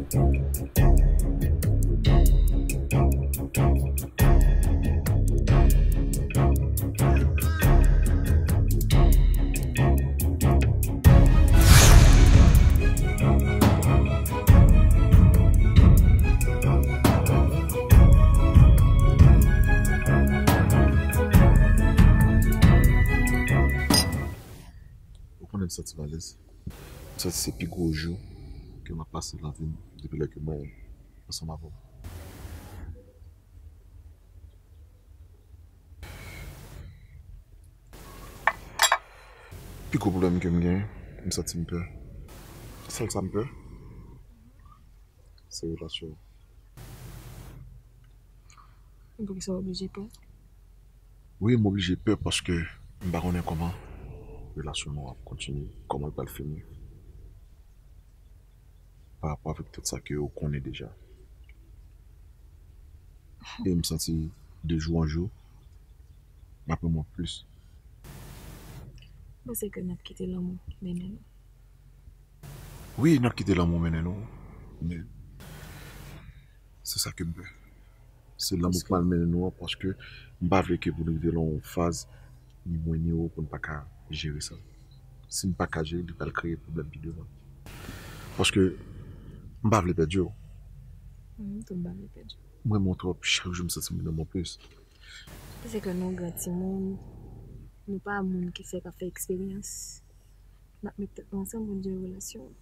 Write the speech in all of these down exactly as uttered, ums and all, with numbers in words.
Ou konnen m santi m alèz. M santi se pi gwo jou ke m ap pase nan vi m depi lè ke mwen ansanm avè w. Pi gwo pwoblèm ke m genyen, m santi m pè. Sèl sa m pè, se relasyon an. Poukisa w oblije pè? Wi, m oblije pè paske m pa konnen kòman relasyon nou ap kontinye, kòman l pral fini. Pa rapò avèk tout sa ke ou konnen deja. E m santi de jou an jou, m ap renmen w plis. M panse ke n ap kite lanmou mennen nou. Wi, n ap kite lanmou mennen nou, men se sa ke m pè. Se lanmou k pral mennen nou an, paske m pa vle ke pou nou rive nan yon faz, ni mwen ni ou, pou n pa ka jere sa. Si n pa ka jere, li pral kreye pwoblèm pi devan. Paske m pa vle pèdi w. Mwen menm tou, m pa vle pèdi w. M renmen w twòp, chak jou m santi m renmen w plis. Paske nou gran timoun, nou pa moun ki fèk ap fè eksperyans. N ap met tèt nou ansanm pou n jere relasyon an.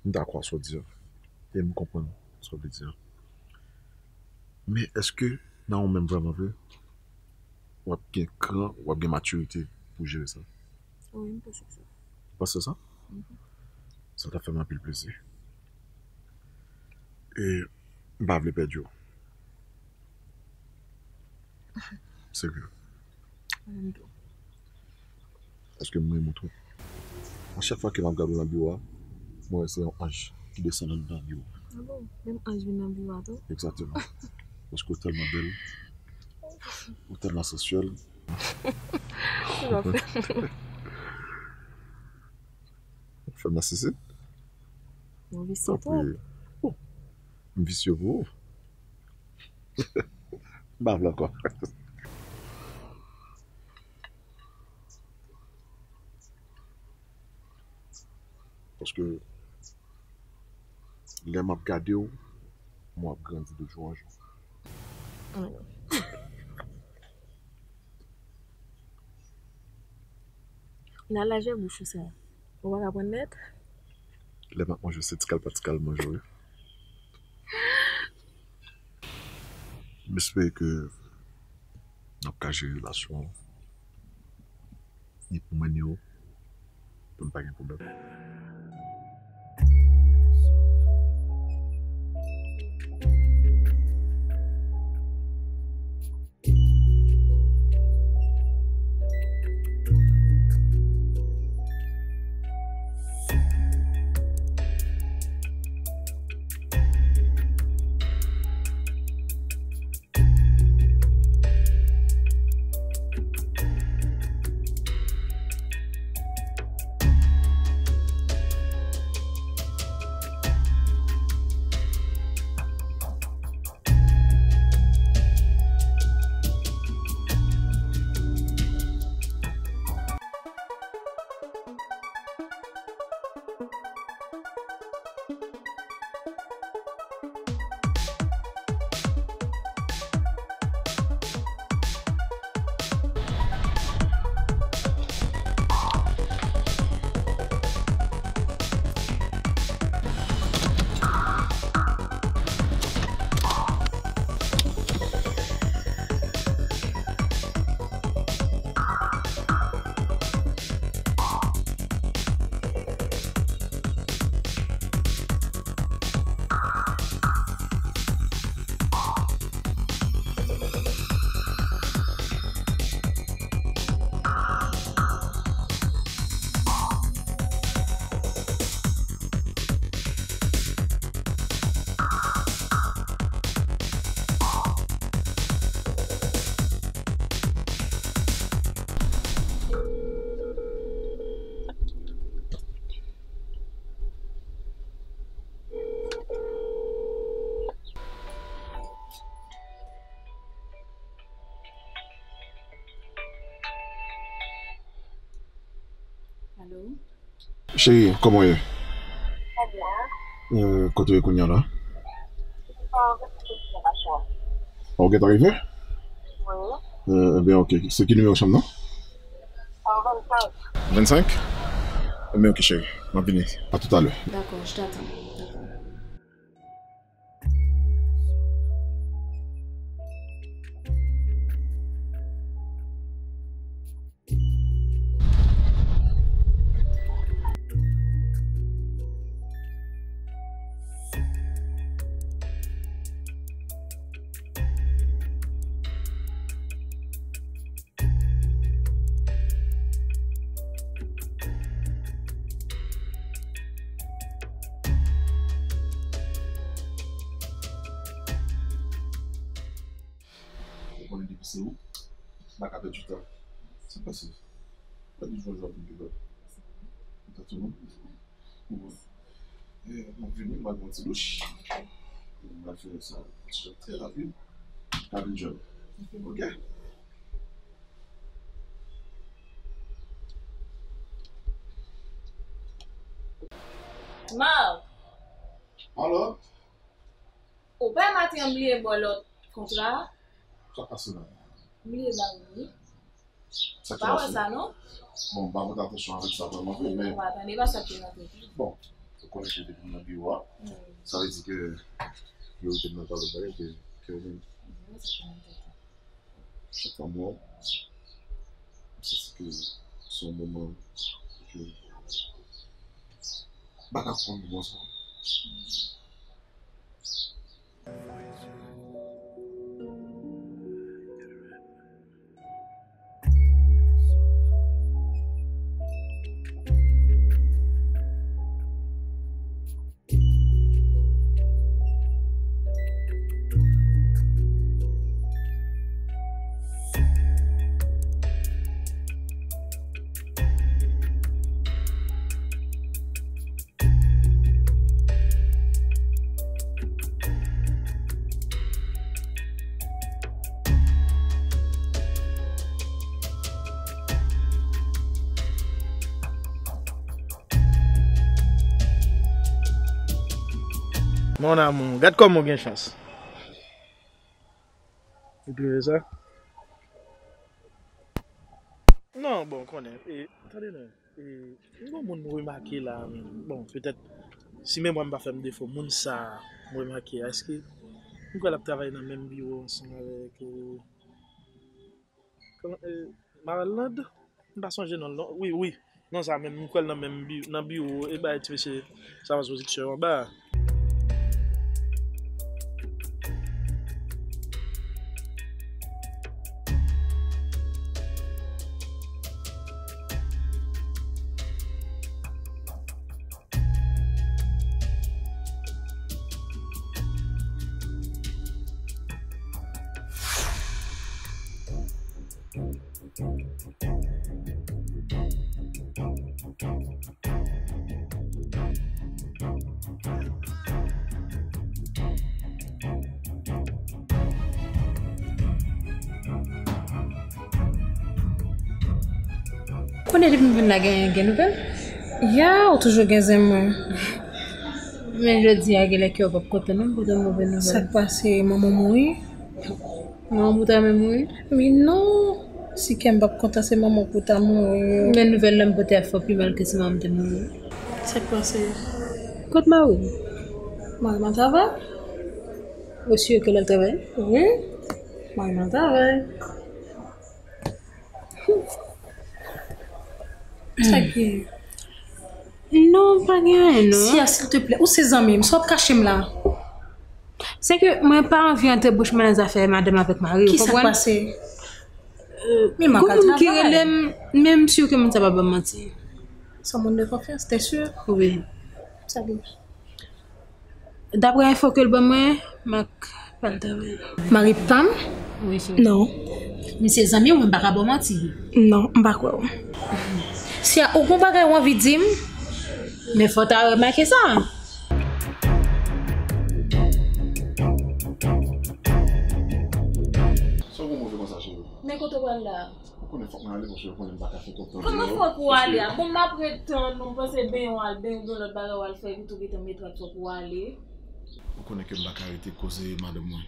M dakò ak sa w di a. E m konprann sa w vle di a. Men èske nan ou menm vrèman vre, w ap gen kran, w ap gen matirite pou jere sa? Wi, m panse sa. Ou panse sa? Mhm. Sa t ap fè m anpil plezi. E m pa vle pèdi w. Serye. Mwen menm tou. Paske m renmen w twòp. A chak fwa ke m ap gade w nan biwo a, mwen wè se yon anj ki desann anndan biwo a. A bon? Menm anj vin nan biwo a tou? Egzakteman. Paske w tèlman bèl, ou tèlman sansyèl. Ki w ap fè? Fè m nan sisi? Ou visye twòp. Tanpri. Oh, m visye pou ou. M pa vle ankò. Paske lè m ap gade w, mwen ap grandi de jou an jou. Nan lajè bouch ou sa, ou pa ka pran nèt? Lè m ap manje, se ti kal pa ti kal m manje, wi. M espere ke n ap ka jere relasyon an. Ni pou mwen, ni ou, pou n pa gen pwoblèm. Cheri, kòman w ye? Euh, kote w ye kounye a la? Ou gentan rive? Euh, ebyen, ok. Se ki nimewo chanm nan? Vennsenk? Ebyen, ok, cheri. M ap vini. A toutalè. D'accord, je t'attends. D'accord. Ou konnen depi se ou, m pa ka pèdi tan. Sa k pase? Pa di jodi a pou m te fè. Ou ta tou non? Bon. E, m ap vini, m al pran ti douch. M al fè sa, ti jòb trè rapid. Rapid jòb. Ok? Marc, Alo? Ou pa maten an bliye ba w lòt kontra a? Sa k pase la? M bliye ba ou li. Sa ki pase? Ou pa wè sa non? Bon, m pa pote atansyon avèk sa vrèman vre, men. Ou pa tande pa sa ki nan tèt ou. Bon, ou konnen ke depi m nan biwo a, sa vle di ke priyorite m nan pa lòt bagay ke, ke ou menm. Chak fwa m wè w, m santi ke se yon moman ke m pa ka konprann moman sa. Mon amour, gad kòman w gen chans. Ou twouve sa? Non, bon, konnen. E, tande non. E, m gon moun m remake la, bon, petèt, si memwa m pa fè m defo, moun sa a, m remake a, èske m kwè l ap travay nan menm biwo ansanm avèk, e, kòman, e, Marlande? M pa sonje non l non. Wi, wi. Non, sa menm, m kwè l nan menm bi-, nan biwo, e bay ti mesye Savas Production yo anba a. Konnen depi m vin la gen, gen nouvèl? Ya, ou toujou gen zen mwen. Men jodi a, genlè kè w p ap kontan non, m pote w move nouvèl. Sa k pase, manman w mouri? Manman m pou ta renmen mouri? Men non, si kè m p ap kontan, se manman w pou ta mouri. Men nouvèl la m pote a fò pi mal ke si manman m te mouri. Sa k pase? Kot mari w? Mari m ap travay. Ou si ke l ap travay? Wi, mari m ap travay. Sa k gen? Non, pa gen anyen, non. Siya, silteplè, ou se zanmi m, sa w ap kache m la? Se ke mwen pa anvi antre bouch mwen nan zafè madanm avèk mari, ou konprann? Kisa k pase? Men m ap al travay. Gon moun ki rele m, men m si ke moun sa pa ban m manti. Se yon moun de konfyans, t'es sûr? Wi. Salut. Daprè enfo ke l ban mwen, m ap al travay. Mari pa m? Wi, cheri. Non. Misye zanmi w, mwen pa ka ba w manti. Non, m pa kwè w. Siya, ou gon bagay ou anvi di m? Men fò w ta remake sa. Sa w gon move konsa, cheri? Men kote w pral la? Konnen fòk mwen ale, paske ou konnen m pa ka fè twòp tan deyò. Kòman fòk ou ale a? Bon, m ap ret tann ou, m panse benyen w al benyen oubyen lòt bagay w al fè, epi tou gentan met rad fòk ou ale. Ou konnen ke m pa ka rete koze madanm mwen.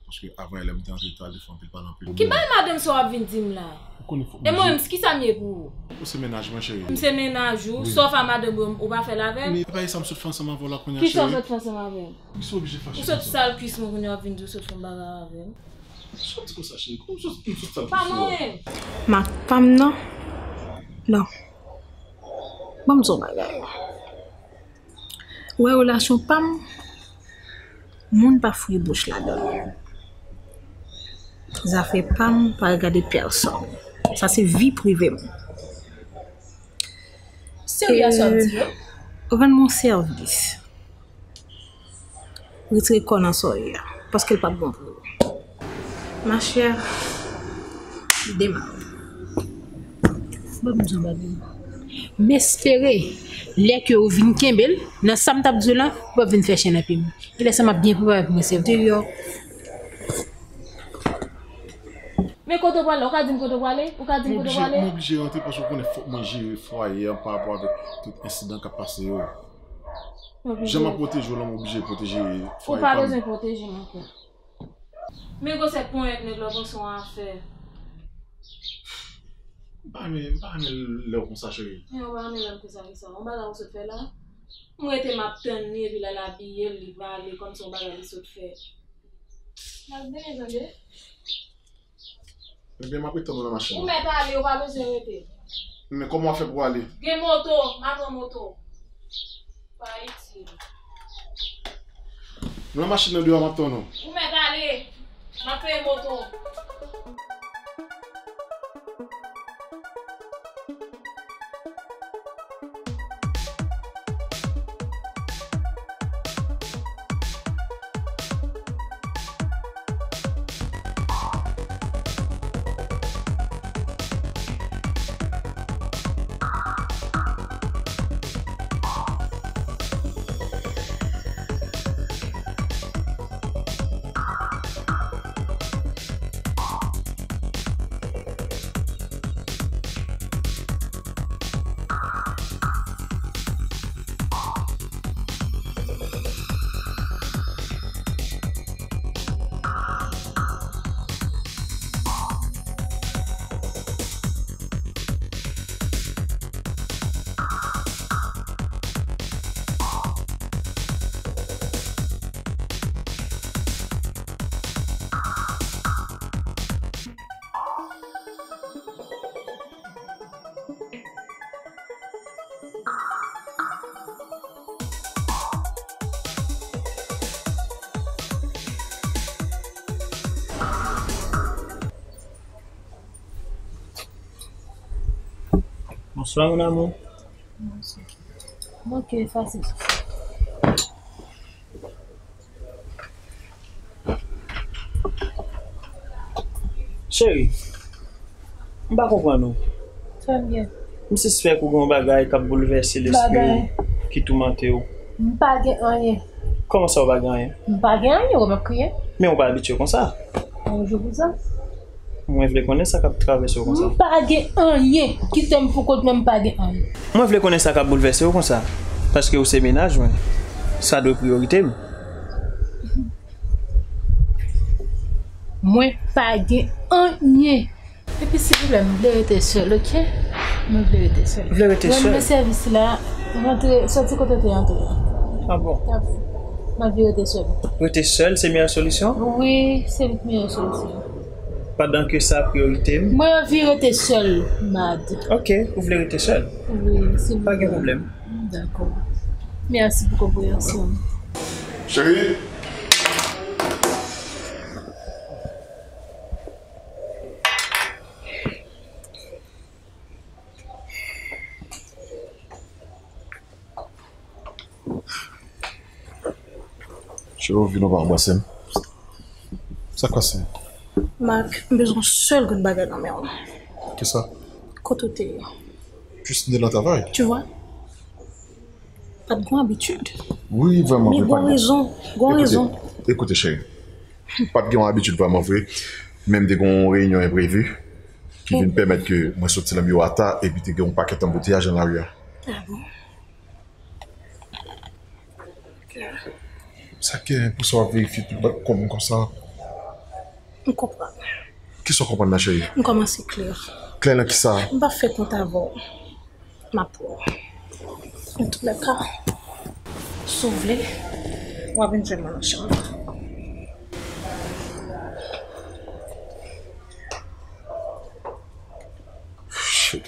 Paske avan yè lè m te antre, l te al te fè anpil pale anpil. Ki bay madanm sa w ap vin di m la? Ou konnen fòk m... E mwen menm, kisa m ye pou ou? Ou se mennaj mwen, cheri. M se mennaj ou, sòf a madanm ou, ou pa fè l avè m? Men e pa sa m sot fè ansanm avè w la kounye a, cheri. Kisa w sot fè ansanm avè m? Ou sot sal kwis mwen kounye a w ap vin di w sot fè yon bagay avè m. Sòti konsa, cheri. Kòman m sòti, m sòti sal kwis ou a? Pa manyen. Mak pa m nan. Non. Ban m di w yon bagay. Ou wè relasyon pa m, moun pa fouye bouch ladan l. Zafè pa m, pa regade pèsòn. Sa se vi prive m. Serye sa w ap di yo? Ou vann mwen sèvis. Retire kò nan sa w ye a, paske l p ap bon pou ou. Ma chère, demare. Ban m di w yon bagay. M espere, lè ke ou vin kenbe l, nan sa m t ap di w la, ou p ap vin fè chen nan pye m. E lè sa m ap byen prepare pou mwen sèvi w. Men kote w prale? Ou ka di m kote w prale? Ou ka di m kote w prale? M oblije rantre paske w konnen fòk mwen jere fwaye an pa rapò avèk tout ensidan k ap pase yo. Jan m ap pwoteje w la, m oblije pwoteje fwaye pa m. Ou pa bezwen pwoteje m ankò. Men gwosè ponyèt nèg la w panse w afè. M pa renmen, m pa renmen lè w konsa, cheri. Men ou pa renmen lè m konsa kisa? Yon bagay ou sot fè la? M rete m ap tann li, epi lè l abiye l, li prale, kòmsi yon bagay li sot fè. L ap benyen tande. Ebyen, m ap ret tann ou nan machin nan. Ou mèt ale, ou pa bezwen rete. Men kòman w ap fè pou w ale? Gen moto, m a pran moto. Pa itil. Nou nan machin nan deyò, m ap tann ou. Ou mèt ale, m ap peye moto. Bonsoir, mon amour. Manke efase. Cheri, m pa konprann ou. Sa m gen? M sispèk ou gen yon bagay k ap boulvèse lespri w, ki toumante w. M pa gen anyen. Kòman sa w pa gen anyen? M pa gen anyen, ou wè m ap kriye. Men ou pa abitye konsa. Yon jou pou sa. Mwen vle konnen sa k ap travèse w konsa. M pa gen anyen. Kite m pou kont mwen, m pa gen anyen. Mwen vle konnen sa k ap boulvèse w konsa. Paske ou se mennaj mwen. Sa dwe priyorite m. Mwen pa gen anyen. Epi silvouplè, m vle rete sèl, oke? Mwen vle rete sèl. Ou vle rete sèl? Rann mwen sèvis la, rantre, sòti kote w te antre a. Ah bon? Mwen vle rete sèl. Rete sèl, se meyè solisyon? Wi, se meyè solisyon. Pandan ke sa priyorite m. Mwen anvi rete sèl, Mad. Oke, ou vle rete sèl? Wi, silvouplè. Pa gen pwoblèm. Dakò. Mèsi pou konpreyansyon w. Cheri! Cheri, ou vin ou pa anbrase m. Sa k pase? Mak, m bezwen yon sèl grenn bagay nan men w. Kisa? Kote w te ye? Jis m te nan travay. Tu vois? Pa t gen abitid. Wi, vrèman vre, pa t gen. Men gon rezon, gon rezon. Ekoute, ekoute, cheri. Pa t gen yon abitid vrèman vre. Men m te gen yon reyinyon enprevi. ki vin pèmèt ke mwen soti nan biwo a ta epi te gen yon pakèt anbouteyaj nan lari a. Ah bon? Sa k gen pou sa w ap verifye tout bank kò m konsa? M konprann. Kisa w konprann nan, cheri? M kòmanse klè. Klè nan kisa? M p ap fè kont avè w. M ap pran. Antoulèka, si w vle, w a vin jwenn mwen nan chanm nan. Shit.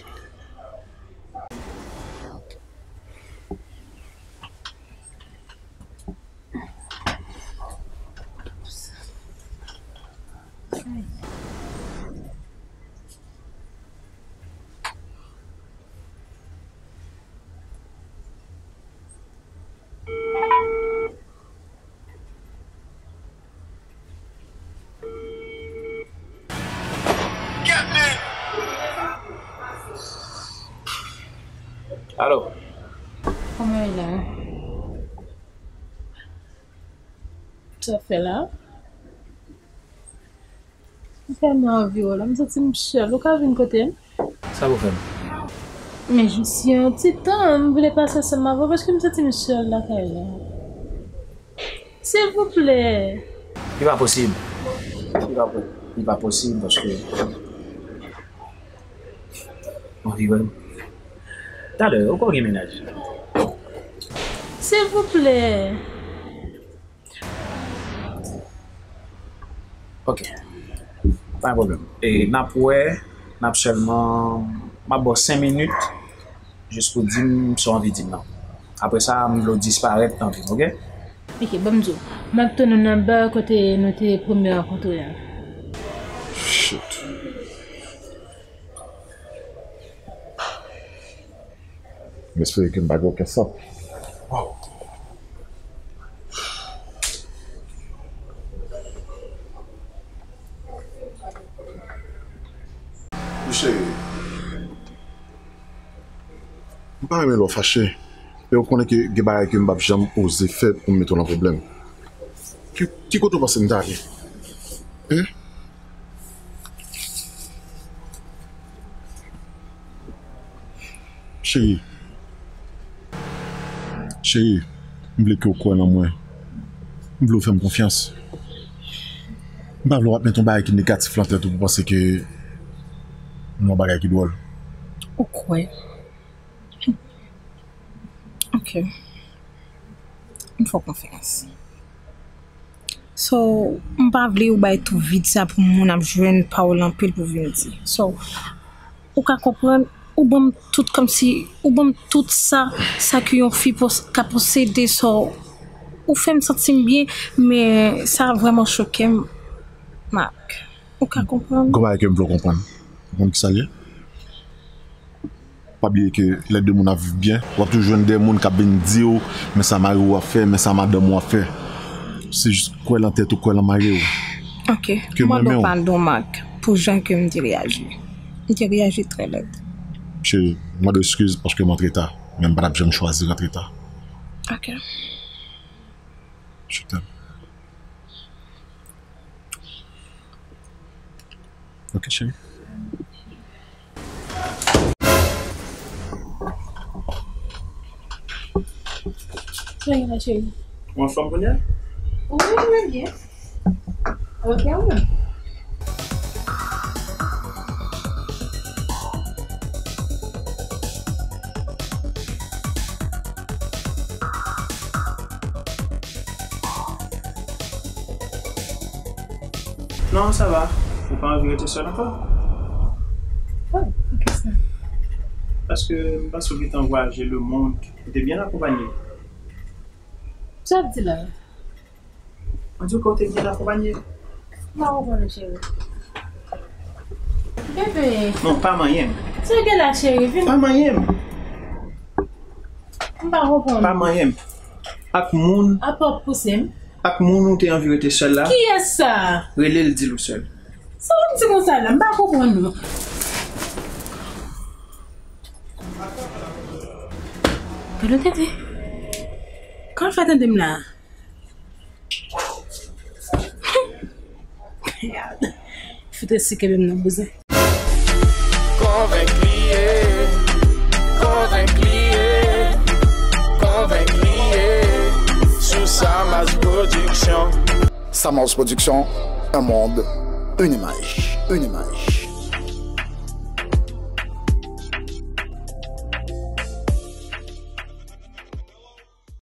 Alo. Kòman w ye la? Sa w fè la? M tèlman anvi w la, m santi m sèl. Ou ka vin kote m? Sa pou fè m? Men jis yon ti tan, m vle pase ansanm avè w paske m santi m sèl lakay la. Silvouplè. Li pa posib. Li pa po-, li pa posib paske w anvi wè m. Talè, ou kwè w gen mennaj? Silvouplè. Ok. Pa gen pwoblèm. E n ap wè, n ap sèlman, m ap ba w senk minit jis pou di m sa w anvi di m nan. Apre sa, m vle w disparèt nan vi m, ok? Ok, ban m di w. M ap tann ou nan ba kote nou te premye rankontre a. Shit. M espere ke m pa gen okenn sant. Waw. Wi, cheri. M pa renmen lè w fache. E w konnen ke gen bagay ke m p ap janm oze fè pou m mete w nan pwoblèm. Ki, ki kote w panse m ta ale? Hein? Cheri. Cheri, m vle ke w kwè nan mwen. M vle w fè m konfyans. M pa vle w ap mete yon bagay ki negatif nan tèt ou pou w panse ke m yon bagay ki dwòl. Ou kwè? Ok. M fè w konfyans. So, m pa vle ou bay tou vid sa pou moun ap jwenn pawòl anpil pou vin di. So, ou ka konprann, ou ban m tout kòmsi, ou ban m tout sa, sa ke yon fi pos-, ka posede. So, ou fè m santi m byen, men sa vrèman choke m, Marc. Ou ka konprann? Gon bagay ke m vle w konprann. Ou konn ki sa l ye? Pa bliye ke lè de moun ap viv byen, w ap toujou jwenn de moun k ap vin di w, men sa mari w ap fè, men sa madanm ou ap fè. Se jis kwè lan tèt ou, kwè lan mari w. Ok. Ke mwen menm. Mande w padon, Marc, pou jan ke m te reyaji. M te reyaji trè lèd. Cheri, m mande w eskiz paske m antre ta, men m pa t ap janm chwazi rantre ta. Ok. Je t'aime. Ok, cheri. Kòman w ye la, cheri? Ou anfòm kounye a? Wi, mwen byen. Ok, ou menm? Non, sa va. Ou pa anvi rete sèl ankò? Oh, poukisa? Paske m panse w gentan vwayaje lemonn. Ou te byen akonpanye. Sa w ap di la? Mwen di w ke w te byen akonpanye. M pa konprann ou, cheri. Bebe. Non, pa manyen m. Sa w gen la, cheri? Vin. Pa manyen m. M pa konprann. Pa manyen m. Ak moun. Apa w ap pouse m? Ak moun ou te anvi rete sèl la. Kiyès sa? Rele l, di l ou sèl. Sa w ap di konsa la? M pa konprann ou. Gade w tande. Kòman l fè tande m la? Fout resi kenbe m nan bouzen. Samaus Production, un monde, une image, une image.